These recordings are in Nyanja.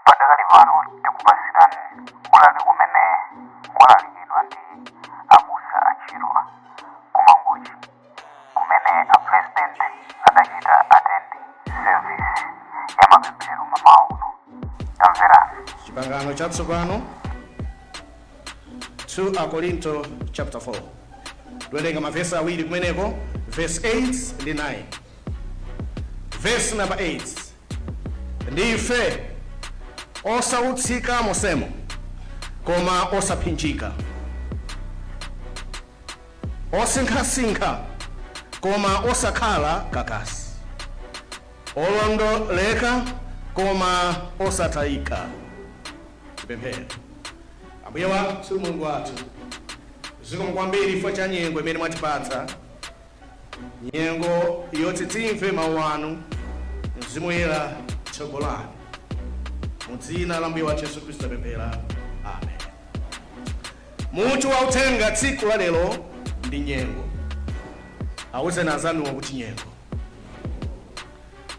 Padakali pano tikupasirani ulaliki umene walalikidwa ndi abusa a Chirwa ku Mangochi, kumene a President adachita attend service ya mapemphero mamawa uno. Tamverani. Chipangano Chatsopano, 2 Akorinto chapter 4. Tiwerenga mavesi awiri kumeneko, verse 8 ndi 9. Verse number 8: Ndife osautsika monsemo, koma osapsinjika, osinkhasinkha, koma osakhala kakasi, olondoleka, koma osatayika. Tipemphere. Ambuye wathu, Mulungu wathu, zikomo kwambiri chifukwa cha nyengo imene mwatipatsa, nyengo yoti timve mawu anu. Mzimu Woyera, tsogolani. Mu dzina la Mbuye wathu Yesu Khristu tapemphera, amen. Mutu wa uthenga tsiku la lero ndi nyengo. Awuzeni anzanuwo kuti nyengo.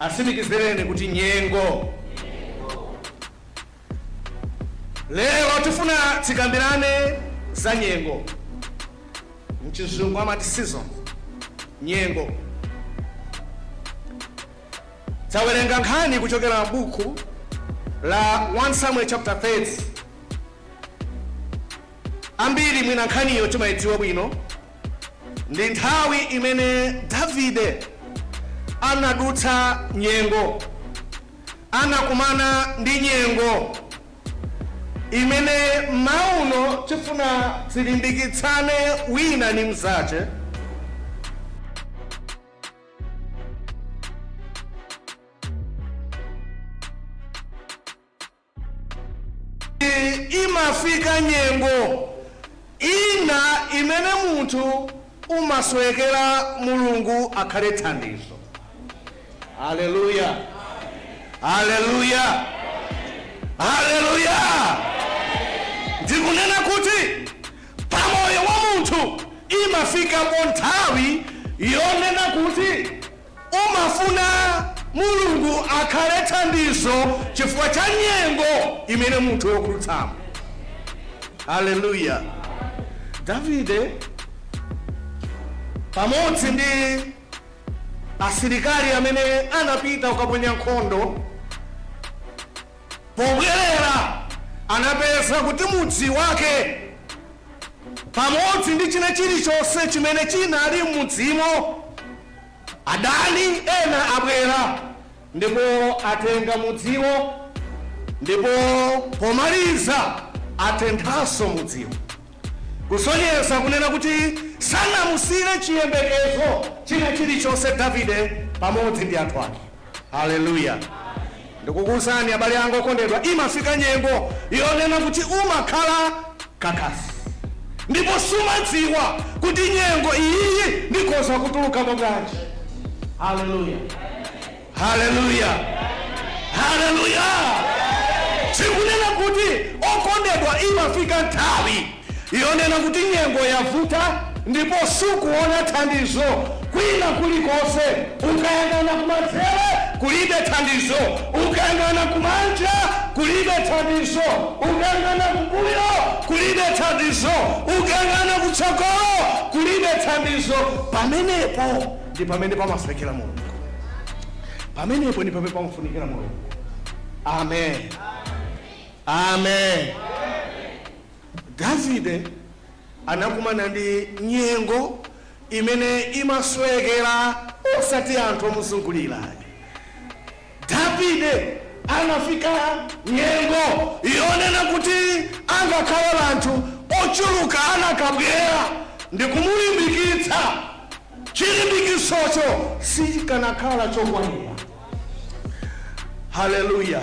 Atsimikizireni kuti nyengo. Lero tifuna tikambirane za nyengo. Mchizungu amati season, nyengo. Tawerenga nkhani kuchokera buku la 1 Samuel chapter 30. Ambiri mwina nkhaniyo timayidziwa bwino. Ndi nthawi imene Davide anadutsa nyengo, anakumana ndi nyengo imene mauno tifuna tilimbikitsane wina ndi mzache. Imafika nyengo ina imene munthu umasowekera Mulungu akhale thandizo. Haleluya, haleluya, haleluya! Ndikunena kuti pamoyo wa munthu imafikapo nthawi yonena kuti umafuna Mulungu akhale thandizo chifukwa cha nyengo imene munthu wokulutsamo. Haleluya! Davide pamodzi ndi asilikali amene anapita kukaponya nkhondo, pobwerera anapeza kuti mudzi wake pamodzi ndi china chilichonse chimene chinali m'mudzimo, adani ena abwera ndipo atenga mudziwo, ndipo pomaliza atenthanso mudziwo, kusonyeza kunena kuti sanamusire chiyembekezo china chilichonse Davide pamodzi ndi anthu ake. Haleluya! Ndikukuwuzani abale anga okondedwa, imafika nyengo yonena kuti umakhala kakasi ndipo sumadziwa kuti nyengo iyiyi ndikhoza kutulukamo bwanji. Haleluya, haleluya, haleluya! Tikunena kuti, okondedwa, imafika nthawi yonena kuti nyengo yavuta ndipo sukuona thandizo kwina kulikonse. Ukayang'ana kumanzere, kulibe thandizo. Ukayang'ana kumanja, kulibe thandizo. Ukayang'ana kumbuyo, kulibe thandizo. Ukayang'ana kutsogolo, kulibe thandizo. Pamenepo ndi pamene pamafunikira Mulungu. Pamenepo ndi pamene pamafunikira Mulungu. Amen, amen. Davide anakumana ndi nyengo imene imasowekera osati anthu omuzungulira. Davide anafika nyengo yonena kuti angakhale anthu ochuluka anakabwera ndi kumulimbikitsa, chilimbikitsocho sichikanakhala chokwanira. Haleluya!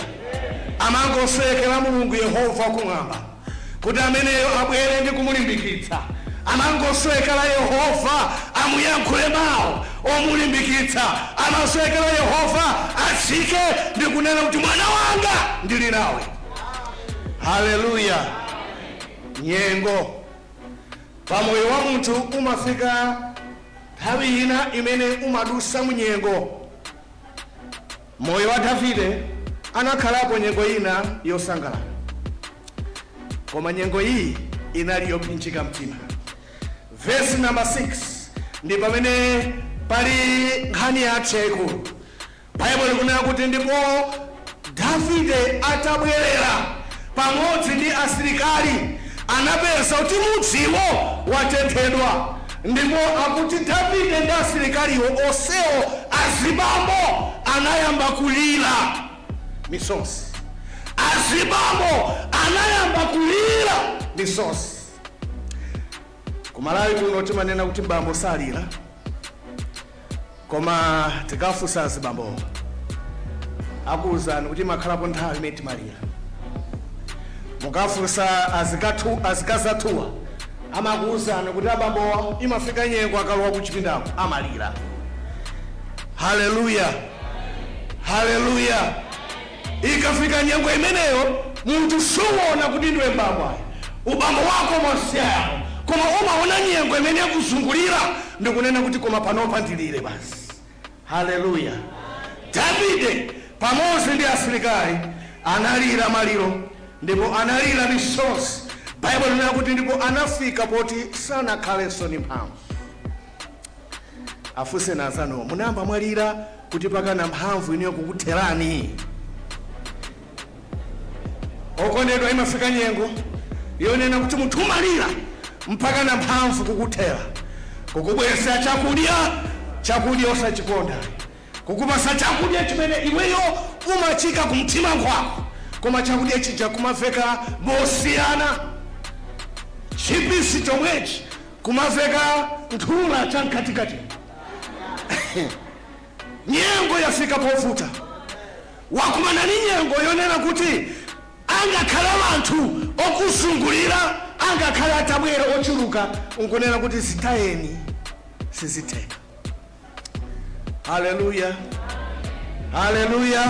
Amangosowekera Mulungu Yehova kumwamba kuti ameneyo abwere ndi kumulimbikitsa. Amangosowekera Yehova amuyankhule mawu omulimbikitsa. Amasowekera Yehova atsike ndi kunena kuti, "Mwana wanga, ndili nawe." Haleluya! Nyengo pamoyo wa munthu, umafika nthawi ina imene umadusa munyengo. Moyo wa Davide Anakhalapo nyengo ina yosangalala, koma nyengo iyi inali yopsinjika mtima. Vesi namba 6 ndi pamene pali nkhani yathu yayikulu. Baibulo likunena kuti ndipo Davide atabwerera pamodzi ndi asilikali, anapeza kuti mudziwo watenthedwa. Ndipo akuti Davide ndi asilikaliwo onsewo, azibambo anayamba kulira misozi, azibambo anayamba kulira misozi. Kumalawi kuno timanena kuti bambo salira, koma tikafunsa azibambowo akuwuzani kuti imakhalapo nthawi imene timalira. Mukafunsa azikazathuwa amakuwuzani kuti abambowa imafika nyengo akalowa kuchipindako amalira. Haleluya, haleluya! Ikafika nyengo imeneyo, munthu suwona kuti ndiwe bambo ayi, ubambo wako mwasiyako, koma umaona nyengo imene yakuzungulira ndikunena kuti koma panopa ndilire basi. Haleluya! Davide pamodzi ndi asilikali analira maliro ndipo analira misozi. Baibulo linena kuti ndipo anafika poti sanakhalenso ndi mphamvu. Afunseni anzanuwo, munayamba mwalira kuti pakana mphamvu inuyo kukutherani? Okondedwa, imafika nyengo yonena kuti munthu umalira mpaka na mphamvu kukuthera. Kukubweretsa chakudya, chakudya osachikonda, kukupasa chakudya chimene iweyo umachika kumtima kwako, koma chakudya chija kumaveka mosiyana. Chipisi chomwechi kumaveka nthula chamkatikati. Nyengo yafika povuta, wakumana ni nyengo yonena kuti angakhale anthu okuzungulira, angakhale atabwera ochuluka, nkunena kuti zitayeni, sizitheka. Haleluya, haleluya!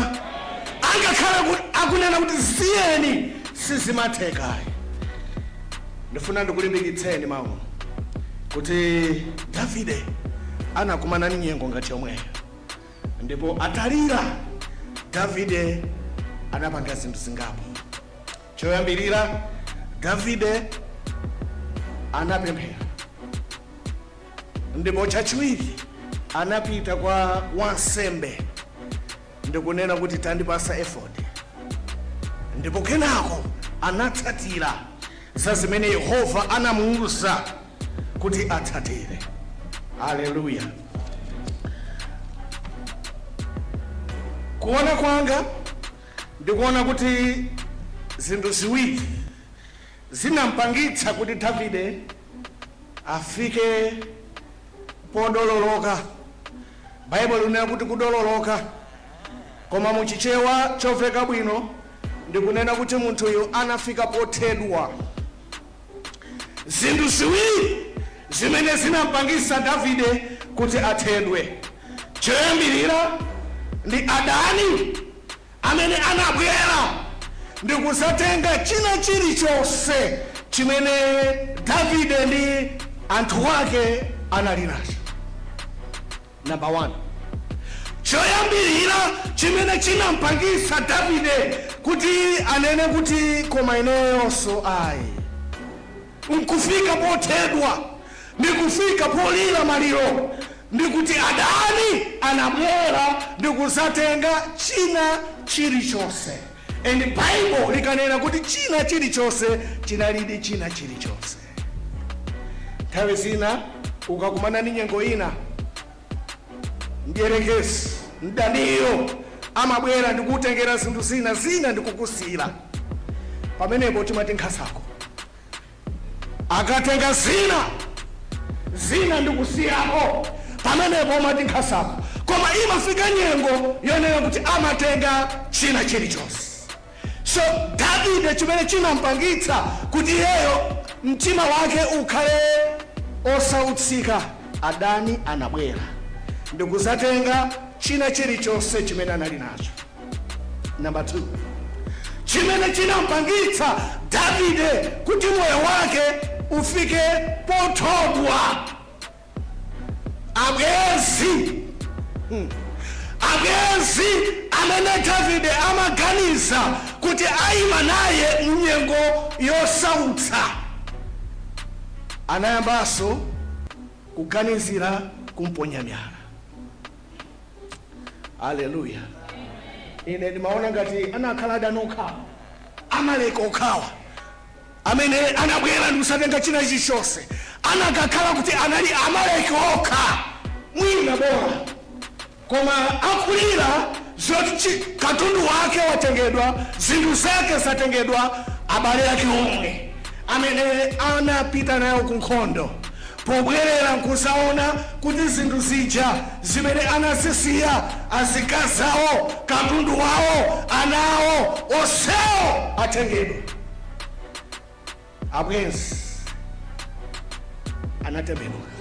Angakhale akunena kuti ziyeni, sizimathekayi. Ndifuna ndikulimbikitseni mawu kuti Davide anakumana ni nyengo ngati yomweyo, ndipo atalira Davide anapanga zinthu zingapo. Choyambirira, Davide anapemphera, ndipo chachiwiri anapita kwa wansembe ndikunena kuti tandipasa efodi, ndipo kenako anatsatira za zimene Yehova anamuwuza kuti atsatire. Haleluya! Kuona kwanga ndikuona kuti zinthu ziwiri zinampangitsa kuti Davide afike podololoka. Baibulo linena kuti kudololoka, koma muchichewa chomveka bwino ndikunena kuti munthuyu anafika pothedwa. Zinthu ziwiri zimene zinampangitsa Davide kuti athedwe, choyambirira ndi adani amene anabwera ndikuzatenga china chilichonse chimene Davide ndi anthu ake anali nacho. Number 1, choyambirira chimene chinampangitsa Davide kuti anene kuti koma ineyonso ayi, nkufika pothedwa ndikufika polira maliro, ndikuti adani anabwera ndikuzatenga china chilichonse. And Bible likanena kuti china chilichonse, chinalidi china chilichonse. Nthawi zina ukakumana ndi nyengo ina, mdierekezi, mdaniyo amabwera ndikutengera zinthu zina zina ndikukusiyira pamenepo. Timati nkhasako. Akatenga zina zina ndikusiyako pamenepo, umati nkhasako. Koma imafika nyengo yonena kuti amatenga china chilichonse. So Davide, chimene chinampangitsa kuti iyeyo mtima wake ukhale osautsika, adani anabwera ndikuzatenga china chilichonse chimene anali nacho. Number 2, chimene chinampangitsa Davide kuti moyo wake ufike pothodwa, abwezi. Abwenzi amene Davide amaganiza kuti ayima naye mnyengo yosautsa anayambanso kuganizira kumponya miyala. Aleluya! Ine ndimaona ngati anakhala adani okhawa, Amaleki okhawa amene anabwera ndi kusatenga china chilichonse. Anakakhala kuti anali Amaleki okha, mwina bora, koma akulira zoti katundu wake watengedwa, zinthu zake zatengedwa, abale ake omwe amene anapita nayo ku nkhondo, pobwerera nkusaona kuti zinthu zija zimene anazisiya, azikazawo, katundu wawo, anawo onsewo atengedwa. Abwenzi anatembenuka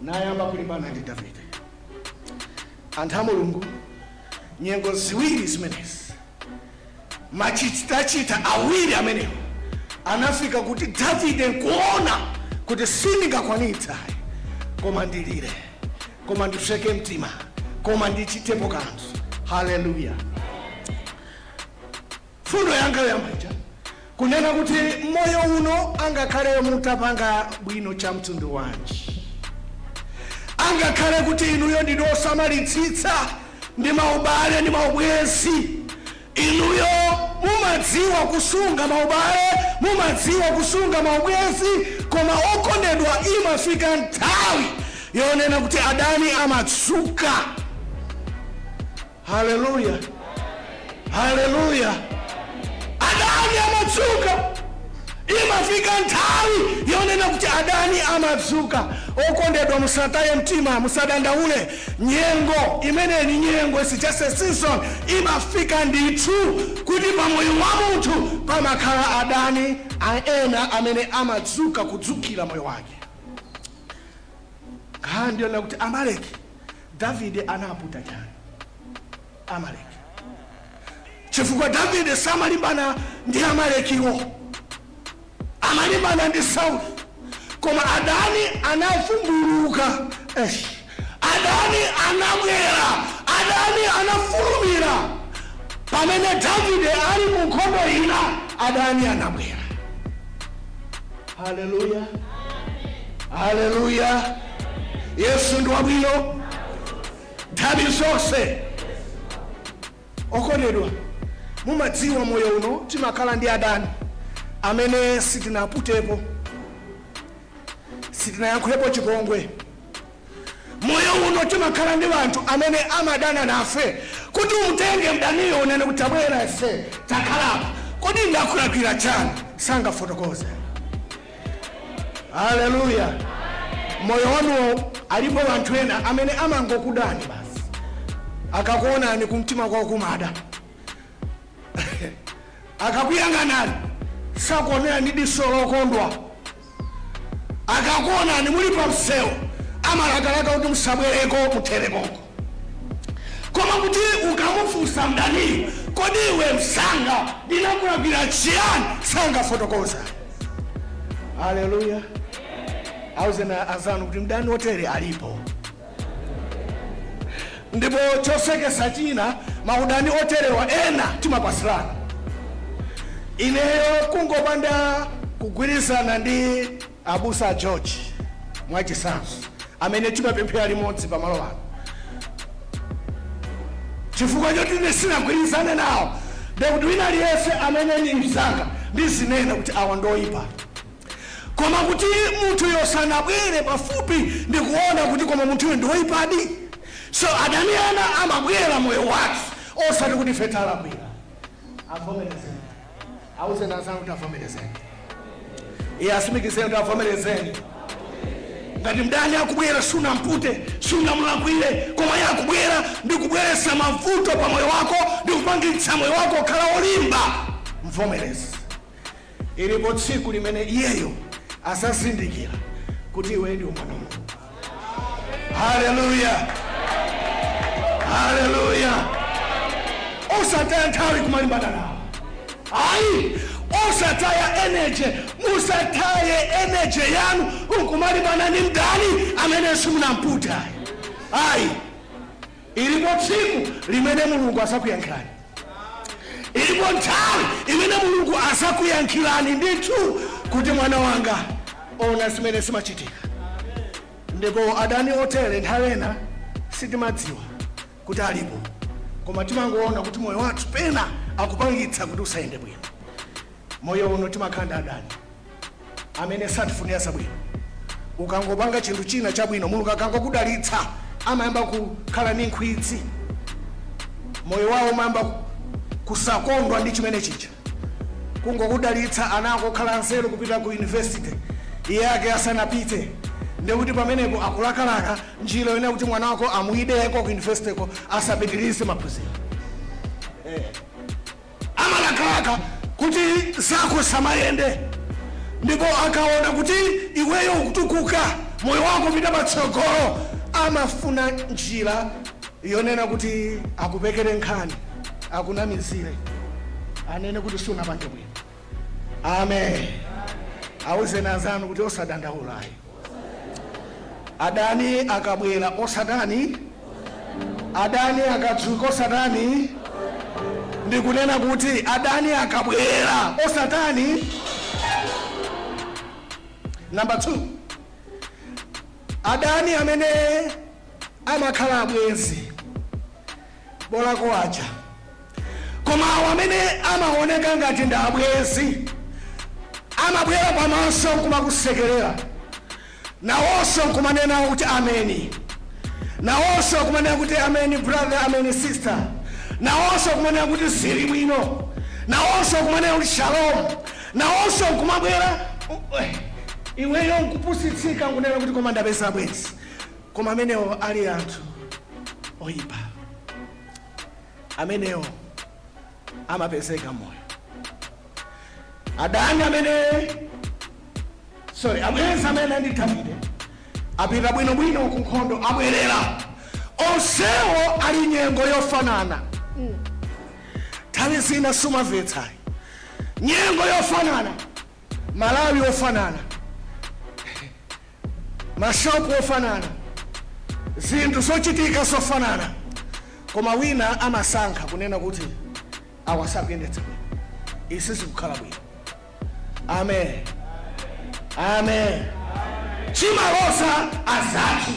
nayamba kulimbana ndi Davide. Anthu a Mulungu, nyengo ziwiri zimenezi, machitachita awiri amenewo anafika kuti Davide nkuona kuti sindingakwanitsa, koma ndilire, koma ndisweke mtima, koma ndichitepo kanthu. Haleluya! Fundo yanga yoyamba ija kunena kuti moyo uno, angakhale mutapanga bwino cha mtundu wanji, angakhale kuti inuyo ndinu osamalitsitsa ndi maubale ndi maubwenzi, inuyo mumadziwa kusunga maubale, mumadziwa kusunga maubwenzi, koma okondedwa, imafika nthawi yonena kuti adani amatsuka. Haleluya, haleluya! Adani amatsuka. Imafika nthawi yonena kuti adani amadzuka. Okondedwa, musataye mtima, musadandaule. Nyengo imene ni nyengo, is just a season. Imafika ndithu kuti pamoyo wa munthu pamakhala adani ena amene amadzuka kudzukira moyo wake. Nkhani ndiyona kuti Amaleki, Davide anaputa chani Amaleki? Chifukwa Davide samalimbana ndi Amalekiwo, amalimbana ndi Sauli, koma adani anavumbuluka. Eish. Adani anabwera, adani anafulumira pamene Davide ali mu nkhondo ina. Adani anabwera. Haleluya, haleluya! Yesu ndi wabwino nthawi zonse. Okondedwa, mumadziwa moyo uno timakhala ndi adani amene sitinaputepo, sitinayankhulepo chipongwe. Moyo uno timakhala ndi anthu amene amadana nafe. Kuti umutenge mdaniyo, unene kuti, "Tabwera ise, takhalapa, kodi ndakulakwira chani?" Sangafotokoze. Haleluya! Moyo wanuwo alipo anthu ena amene amangokudani basi. Akakuonani, kumtima kwawo kumada. Akakuyang'anani, sakuonera ndi diso lokondwa. Akakuonani muli pa msewu, amalakalaka kuti musabwereko, mutherekonko. Koma kuti ukamufunsa mdaniyo, "Kodi iwe msanga, ndinakulakwira chiyani?" Sangafotokoza. Haleluya! Auzena azanu kuti mdani wotere alipo. Ndipo chosekesa china, maudani oterewa ena timapasirana. Ineyo kungopanda kugwirizana ndi abusa George, mwachisanzo, amene timapemphera limodzi pamalo ano, chifukwa choti ine sinagwirizane nawo, ndekuti wina aliyense amene ni mzanga ndizinena kuti awa ndoyipa. Koma kuti munthuyo sanabwere pafupi ndikuona kuti koma munthuyo ndiwoyipadi. So adani ena amabwera moyo wathu osati kuti ife talakwira. Avomerezeni, auzeni azanu kuti avomerezeni. Iye asimikizeni kuti avomerezeni. Ngati mdani akubwera, sunampute, sunamulakwire, koma iye akubwera ndi kubweretsa mavuto pa moyo wako ndi kupangitsa moyo wako kukhala olimba, mvomerezi. Ilipo tsiku limene iyeyo azazindikira kuti iwe ndi mwana wa Mulungu. Haleluya, haleluya! Osataya nthawi kumalimbana nawo, ayi. Osataya energy, musataye energy yanu nkumalimbana ndi mdani amene simunamputa, ayi. Ilipo tsiku limene Mulungu azakuyankhirani, ilipo nthawi imene Mulungu azakuyankhirani ndithu kuti mwana wanga, ona zimene zimachitika. Ndipo adani otere nthawi ena sitimadziwa kuti alipo, koma timangoona kuti moyo wathu pena akupangitsa kuti usayende bwino. Moyo uno timakhala ndi adani amene satifunira zabwino. Ukangopanga chinthu china chabwino, Mulungu akangokudalitsa, amayamba kukhala ndi nkhwidzi. Moyo wawo umayamba kusakondwa ndi chimene chija. Kungokudalitsa, ana ako kukhala nzeru kupita ku university, iye ake asanapite, ndikuti pamenepo akulakalaka njira yonena kuti mwana wako amuyideko ku university ko, asapitirize maphunziro. Amalakalaka kuti zako samayende, ndipo akaona kuti iweyo ukutukuka, moyo wako upita patsogolo, amafuna njira yonena kuti akupekere nkhani, akunamizire, anene kuti sunapange bwino. Amen. Awuzeni anzanu kuti osadandaulayi, adani akabwera osatani, adani akadzuka osatani. Ndikunena kuti adani akabwera osatani. Number 2, adani amene amakhala abwenzi bolako aja, koma awo amene amaoneka ngati ndi abwenzi, amabwera pamaso nkumakusekerera, nawonso nkumanena kuti ameni, nawonso kumanena kuti ameni brother, ameni sister, nawonso kumanena kuti zili bwino, nawonso kumanena kuti shalom, nawonso nkumabwera, iweyo nkupusitsika nkunena kuti koma ndapeza abwenzi, koma amenewo ali anthu oyipa. Amenewo amapezeka moyo. Adani amene, sorry, abwenzi amene ndi Davide apita bwinobwino ku nkhondo, abwerera, onsewo ali nyengo yofanana. Nthawi zina sumamvetsayi, nyengo yofanana, Malawi ofanana, mashopu ofanana, zinthu zochitika zofanana, koma wina amasankha kunena kuti awa sakuyendetsa bwino, isi zikukhala bwino. Amen, amen. Chimaloza azathu,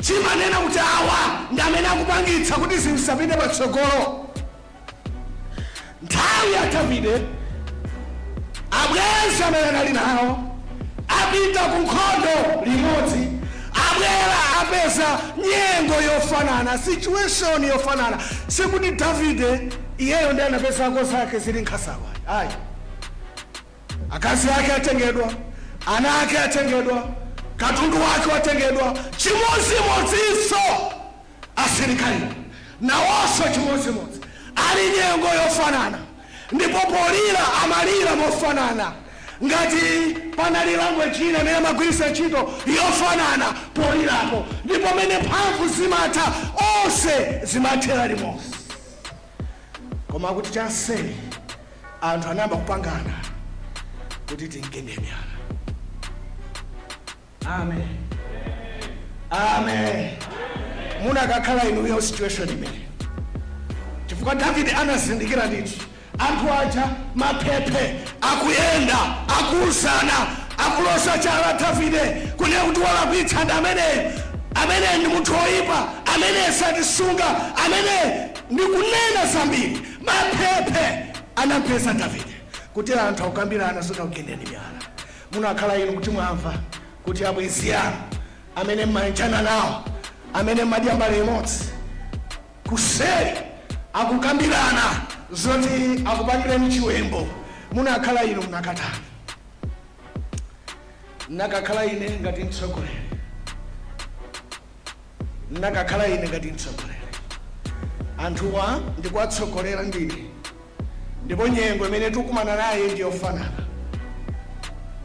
chimanena kuti awa ndi amene akupangitsa kuti zinthu zisapite patsogolo. Nthawi ya Davide, abwenzi amene anali nawo apita ku nkhondo limodzi, abwera, apeza nyengo yofanana, situation yofanana. Sikuti Davide iyeyo ndi anapezako zake zili nkhasawa, ayi. Akazi ake atengedwa, ana ake atengedwa, katundu wake watengedwa. Chimodzimodzinso asilikali nawonso chimodzimodzi, ali nyengo yofanana, ndipo polira amalira mofanana. Ngati panali language ina imene amagwiritsa ntchito yofanana polirapo, ndipo mene mphamvu zimatha, onse zimathera limodzi. Koma kuti chanseri anthu anayamba kupangana kuti timgende miyala. Amen, amen. Munakakhala inuyo situation imene, chifukwa Davide anazindikira ndithu anthu aja maphephe akuyenda, akuuzana, akuloza chala Davide kunena kuti walakwitsa ndi ameneyo, amene ndi munthu woyipa, amene satisunga, amene ndikunena zambiri. Maphephe anampeza Davide kuti anthu akukambirana zoti akugendeni miyala. Munakhala inu kuti mwamva kuti abwenzi anu amene mmayanjana nawo, amene mmadya mbale imodzi, kuseri akukambirana zoti akupangireni chiwembo, munakhala inu munakatani? Nakakhala ine ngati mtsogoleri, nakakhala ine ngati mtsogoleri, anthuwa ndikuwatsogolera ndine, ndipo nyengo imene tikukumana naye ndiyofanana,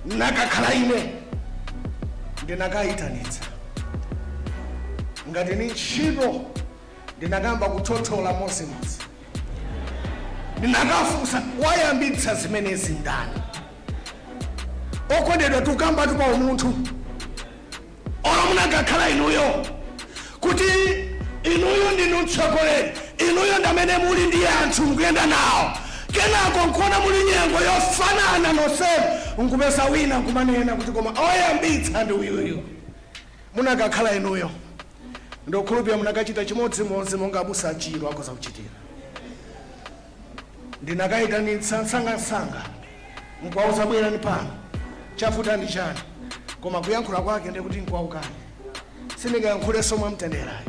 nakakhala ine ndinakayitanitsa ngati ni ntchito, ndinakamba kuthothola modzimodzi, ndinakafunsa wayambitsa zimenezi ndani. Okondedwa, tukambatu pa umunthu. Olo munakakhala inuyo kuti Inuyo ndinu mtsogoleri, inuyo ndamene muli ndi anthu mukuyenda nawo. Kenako nkuona muli nyengo yofanana nonsenu, nkupeza wina nkumanena kuti koma oyambitsa ndi uyuyu. Munakakhala inuyo, ndokhulupirira munakachita chimodzimodzi monga abusa achiro akhoza kuchitira. Ndinakayitanitsa msangamsanga, nkwauza, "Bwerani pano, chavuta ndi chani?" Koma kuyankhula kwake ndikuti nkwaukani, sindingayankhulenso mwamtenderayo,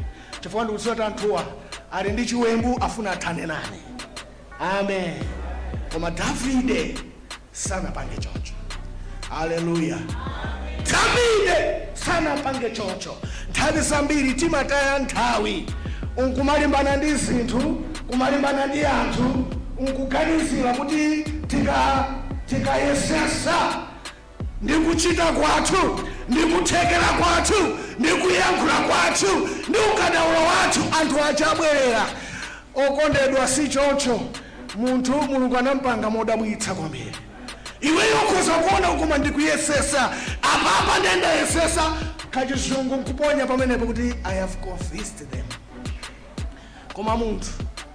chifukwa ndikudziwa kuti anthuwa ali ndi chiwembu, afuna athane nane. Amen. Koma Davide sanapange choncho. Haleluya! Davide sanapange choncho. Nthawi zambiri timataya nthawi nkumalimbana ndi zinthu, kumalimbana ndi anthu, nkuganizira kuti tikayesesa ndi kuchita kwathu, ndi kuthekera kwathu, ndi kuyankhula kwathu, ndi ukadaulo wathu, anthu aja abwerera. Okondedwa, si choncho. Munthu Mulungu anampanga modabwitsa kwambiri. Iweyo ukhoza kuona koma ndikuyesesa apapa, ndendayesesa kachizungu nkuponya pamenepo kuti "I have convinced them." Koma munthu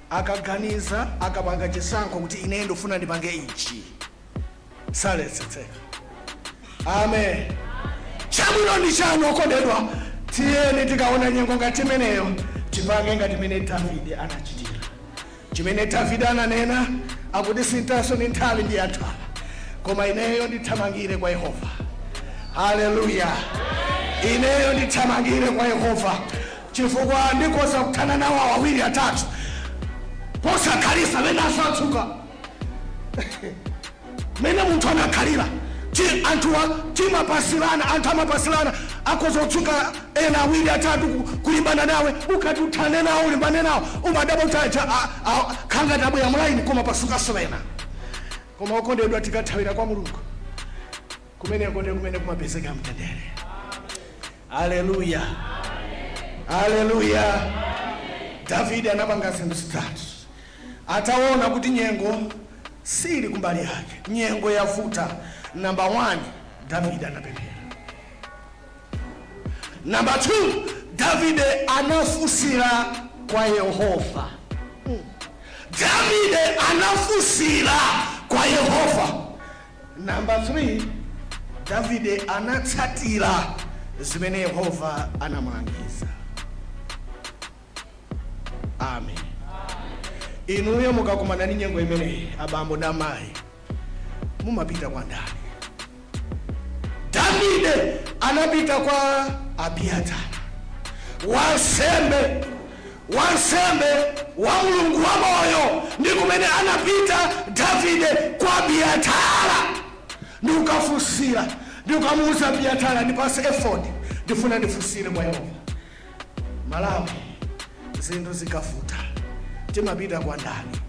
akaganiza, akapanga chisankho kuti ine ndifuna ndipange ichi, saletsetseka. Amen. Chabwino ndi chanu, okondedwa? Tiyeni tikaona nyengo ngati imeneyo, tipange ngati imene Davide anachitira. Chimene Davide ananena akuti, "Sintaso ni nthawi ndi anthu awa, koma ineyo ndithamangire kwa Yehova." Haleluya! Ineyo ndithamangire kwa Yehova, chifukwa ndikhoza kuthana nawo awiri, atatu posakhalisa amene asatsuka mene munthu anakhalira. Ti anthuwa timapasilana, anthu amapasilana, akhoza kutsuka ena awiri, atatu kulimbana nawe. Ukati uthane nawo, ulimbane nawo, umadaba kuti aja khangati abwera mulaini, koma pasukanso ena. Koma okondedwa, tikathawira kwa Mulungu, kumeneko ndi kumene kumapezeka mtendere. Aleluya, aleluya! Davide anapanga zinthu zitatu ataona kuti nyengo sili kumbali yake, nyengo yavuta. Namba 1, Davide anapemphera. Namba 2, Davide anafunsira kwa Yehova. Davide anafunsira kwa Yehova. Namba 3, Davide anatsatira zimene Yehova anamulangiza. Amen. Inuyo mukakumana ndi nyengo imeneyi, abambo ndi amayi, mumapita kwa ndani? Davide anapita kwa Abiatara wansembe, wansembe wa Mulungu wa moyo. Ndi kumene anapita Davide, kwa Abiatara, ndi kukafunsira, ndi kukamuuza Abiatara, "Ndipase efodi, ndifuna ndifunsire kwa Yehova." Malawi, zinthu zikavuta timapita kwa ndani?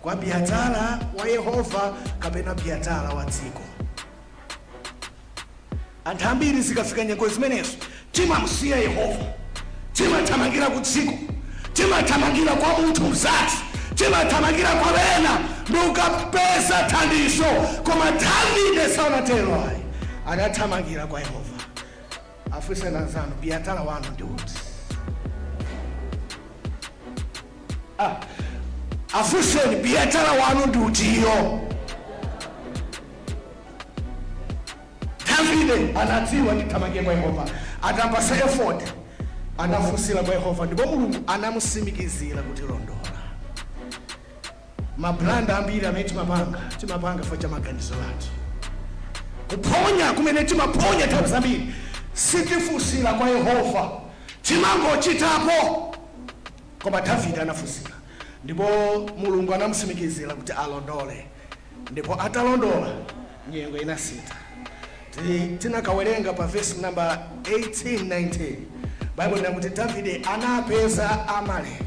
Kwa Abiatara wa Yehova kapena Abiatara wa dziko? Anthu ambiri zikafika nyengo zimenezo timamsiya Yehova, timathamangira ku dziko, timathamangira kwa munthu mzathu, timathamangira kwa ena ndi ukapeza thandizo. Koma Davide sanatero ayi, anathamangira kwa Yehova. Afunseni anzanu, Abiatara wanu ndi uti? Ah, afunseni, Abiatara wanu ndi utiyo? Davide anadziwa, ndithamange kwa Yehova. Atapasa efodi, anafunsira kwa Yehova, ndipo Mulungu anamusimikizira kuti londola. Ma blunder ambiri amene timapanga, timapanga chifukwa cha maganizo athu, kuphonya kumene timaphonya. Nthawi zambiri sitifunsira kwa Yehova, timangochitapo. Koma Davide anafunsira, ndipo Mulungu anamusimikizira kuti alondole, ndipo atalondola nyengo inasintha. Tinakawerenga pa verse number 18, 19, Bible linakuti Davide anapeza Amaleki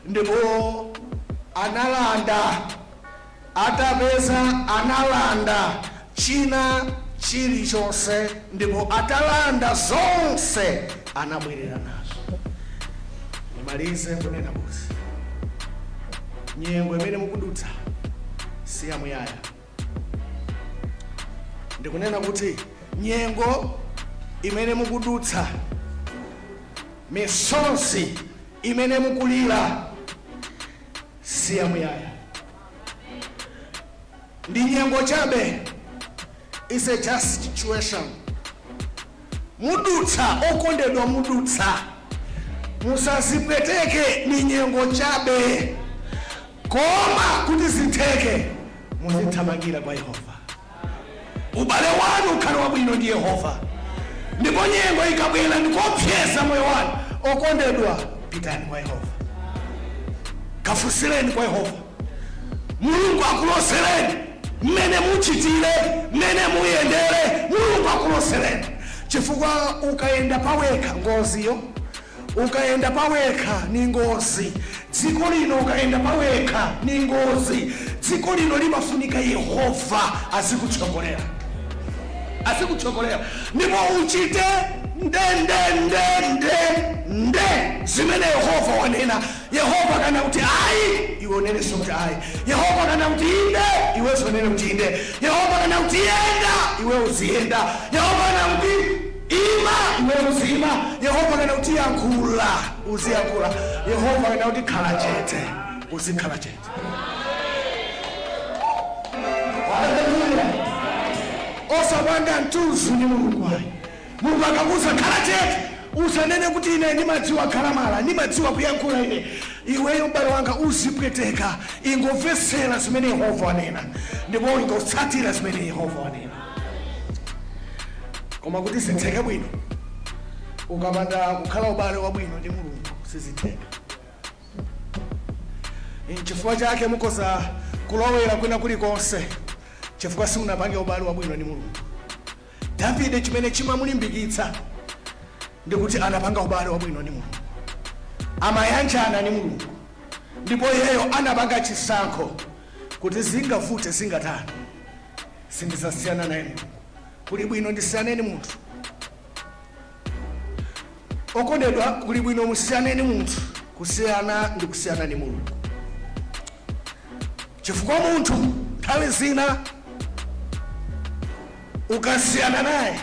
ndipo analanda. Atapeza, analanda china chilichonse, ndipo atalanda zonse anabwerera nazo. Ndimalize kunena kuti nyengo imene mukudutsa si yamuyaya. Ndikunena kuti nyengo imene mukudutsa Misozi imene mukulira si yamuyaya, ndi nyengo chabe. Is a just situation. Mudutsa, okondedwa, mudutsa. Musazipweteke, ni nyengo chabe. Koma kuti zitheke, muzithamangira kwa Yehova, ubale wanu ukhale wabwino ndi Yehova. Ndipo nyengo ikabwera ndikuopseza moyo wanu, okondedwa, pitani kwa Yehova, kafunsireni kwa Yehova. Mulungu akulosereni mmene muchitire, mmene muyendere. Mulungu akulosereni, chifukwa ukayenda pawekha, ngoziyo. Ukayenda pawekha ni ngozi. Dziko lino ukayenda pawekha ni ngozi. Dziko lino limafunika Yehova azikutsogolera, azikutsogolera, ndipo uchite nde nde nde nde nde zimene Yehova wanena. Yehova kana kuti ayi, iwe unenenso kuti ayi. Yehova kana kuti inde, iwenso unene kuti inde. Yehova kana kuti yenda, iwe uziyenda. Yehova kana kuti ima, iwe uzima. Yehova kana kuti yankhula, uziyankhula. Yehova kana kuti khala chete, uzikhala chete. Haleluya! Osapanga mtuzu ndi Mulungu ayi. Mulungu akakuza khala chete, usanene kuti ine ndimadziwa khalamala, ndimadziwa kuyankhula ine. Iweyo m'bale wanga uzipweteka. Ingomvetsera zimene Yehova wanena ndipo ingotsatira zimene Yehova wanena. Koma kuti zitheke bwino, ukapanda kukhala ubale wabwino ndi Mulungu, sizitheka. Nchifukwa chake mukoza kulowera kwina kulikonse, chifukwa simunapange ubale wabwino ndi Mulungu. Davide chimene chimamulimbikitsa ndikuti anapanga ubale wabwino ndi Mulungu, amayanjana ndi Mulungu, ndipo iyeyo anapanga chisankho kuti zingavute zingatani, sindizasiyana naye Mulungu, kuli bwino ndisiyane ndi munthu. Okondedwa, kuli bwino musiyane ndi munthu kusiyana ndi kusiyana ndi Mulungu, chifukwa munthu nthawi zina ukasiyana naye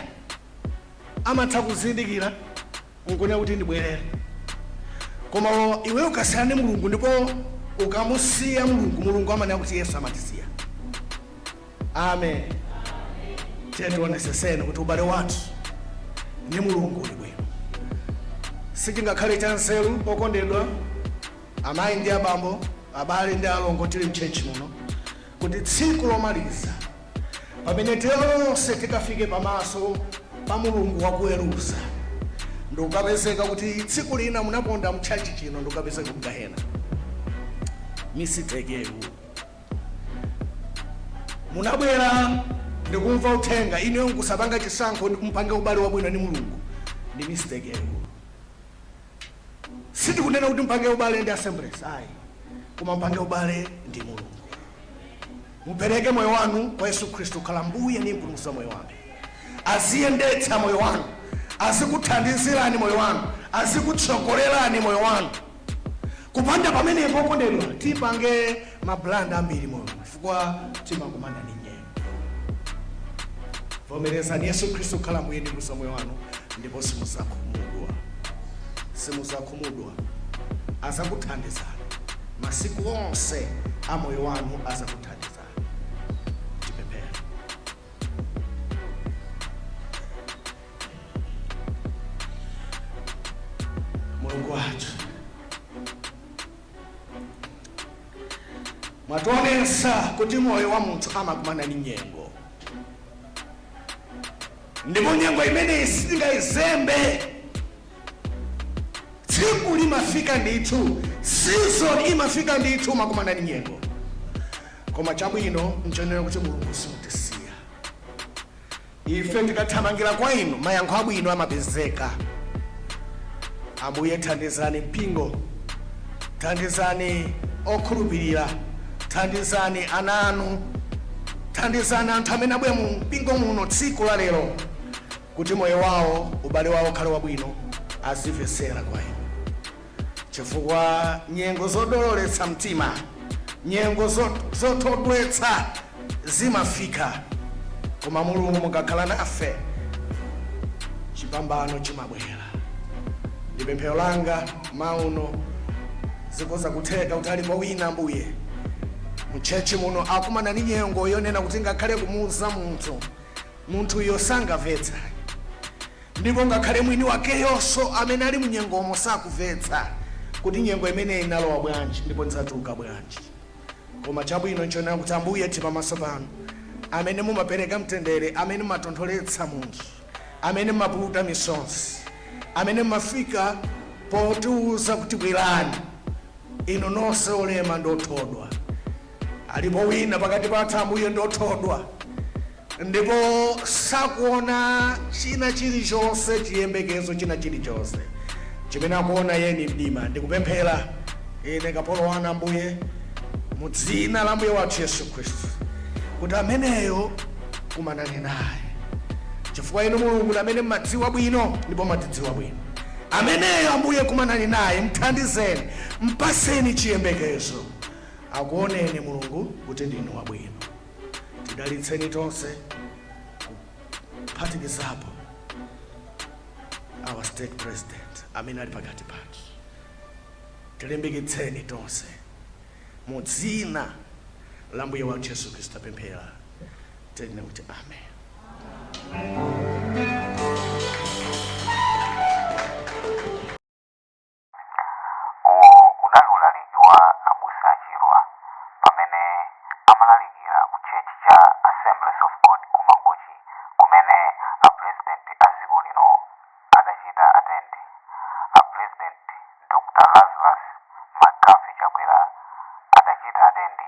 amatha kuzindikira nkunena kuti ndibwerere. Koma iwe ukasiyana ndi Mulungu ndipo ukamusiya Mulungu, Mulungu amanena kuti Yesu amatisiya. Amen. Tiye tioneseseni kuti ubale wathu ndi Mulungu uli bwino. Sichingakhale cha nzeru, okondedwa amayi ndi abambo, abale ndi alongo tili mchurch muno, kuti tsiku lomaliza pamene tonse tikafike pamaso pa Mulungu wakuweruza, ndikukapezeka kuti tsiku lina munaponda mchurch chino, ndikukapezeka kugahena. Mistake yaikulu. Munabwera ndikumva uthenga, inuyo nkusapanga chisankho ndikumpange ubale wabwino ndi Mulungu, ndi mistake yaikulu. Sitikunena kuti mpange ubale ndi Assemblies, ayi, koma mpange ubale ndi Mulungu. Mupereke moyo wanu kwa Yesu Khristu kukhala Mbuye ndi Mpulumutsi wa moyo wanu. Aziyendetsa moyo wanu, azikuthandizirani moyo wanu, azikutsogolerani moyo wanu. Kupanda pamenepo, okondedwa, tipange mablunder ambiri moyo, chifukwa timakumana ndi nyengo. Vomerezani Yesu Khristu kukhala Mbuye ndi Mpulumutsi wa moyo wanu, ndipo simuzakhumudwa, simuzakhumudwa. Azakuthandizani masiku onse a moyo wanu, azakuthandizani. Tipemphere. Mulungu wathu, mwationetsa kuti moyo wa munthu amakumana ndi nyengo, ndipo nyengo imeneyi sitingayizembe. Tsiku limafika ndithu, season imafika ndithu, makumana ndi nyengo. Koma chabwino nchonena kuti Mulungu simutisiya ife. Tikathamangira kwa inu, mayankho abwino amapezeka. Ambuye, thandizani mpingo, thandizani okhulupirira, thandizani ana anu, thandizani anthu amene abwera mu mpingo muno tsiku la lero, kuti moyo wawo, ubale wawo ukhale wabwino, azimvetsera kwa inu, chifukwa nyengo zodololetsa mtima, nyengo zothodwetsa zimafika, koma Mulungu mukakhala nafe, chipambano chimabwera. Ndi pemphero langa mauno, zikhoza kutheka kuti alipo wina, Ambuye, mchechi muno akumana ndi nyengo yonena kuti ngakhale kumuuza munthu, munthuyo sangamvetsa, ndipo ngakhale mwini wakeyonso amene ali mnyengomo sakumvetsa kuti nyengo imeneyi inalowa bwanji ndipo ndidzatuluka bwanji. Koma chabwino nchonena kuti, Ambuye, tili pamaso panu amene mumapereka mtendere, amene mumatontholetsa munthu, amene mumapukuta misozi, amene mumafika potiuza kuti, "Bwerani inu nonse olema ndi othodwa." Alipo wina pakati pathu, Ambuye, ndi othodwa ndipo sakuona china chilichonse, chiyembekezo china chilichonse chimene akuona yeni mdima. Ndikupemphera ine kapolo wanu, Ambuye, mu dzina la Mbuye wathu Yesu Khristu, kuti ameneyo kumanani naye, chifukwa inu Mulungu amene mmadziwa bwino ndipo matidziwa bwino. Ameneyo, Ambuye, kumanani naye, mthandizeni, mpaseni chiyembekezo, akuoneni Mulungu kuti ndinu wabwino. Tidalitseni tonse, kuphatikizapo our state president amene ali pakati pathu. Tilimbikitseni tonse mu dzina la Mbuye wathu Yesu Khristu tapemphera, tinene kuti amen. Uwo udali ulaliki wa Abusa Achirwa pamene amalalikira ku church cha Assemblies of God ku Mangochi, kumene a President a dziko lino adachita attend. A President Dr Lazarus McCarthy Chakwera adachita attend.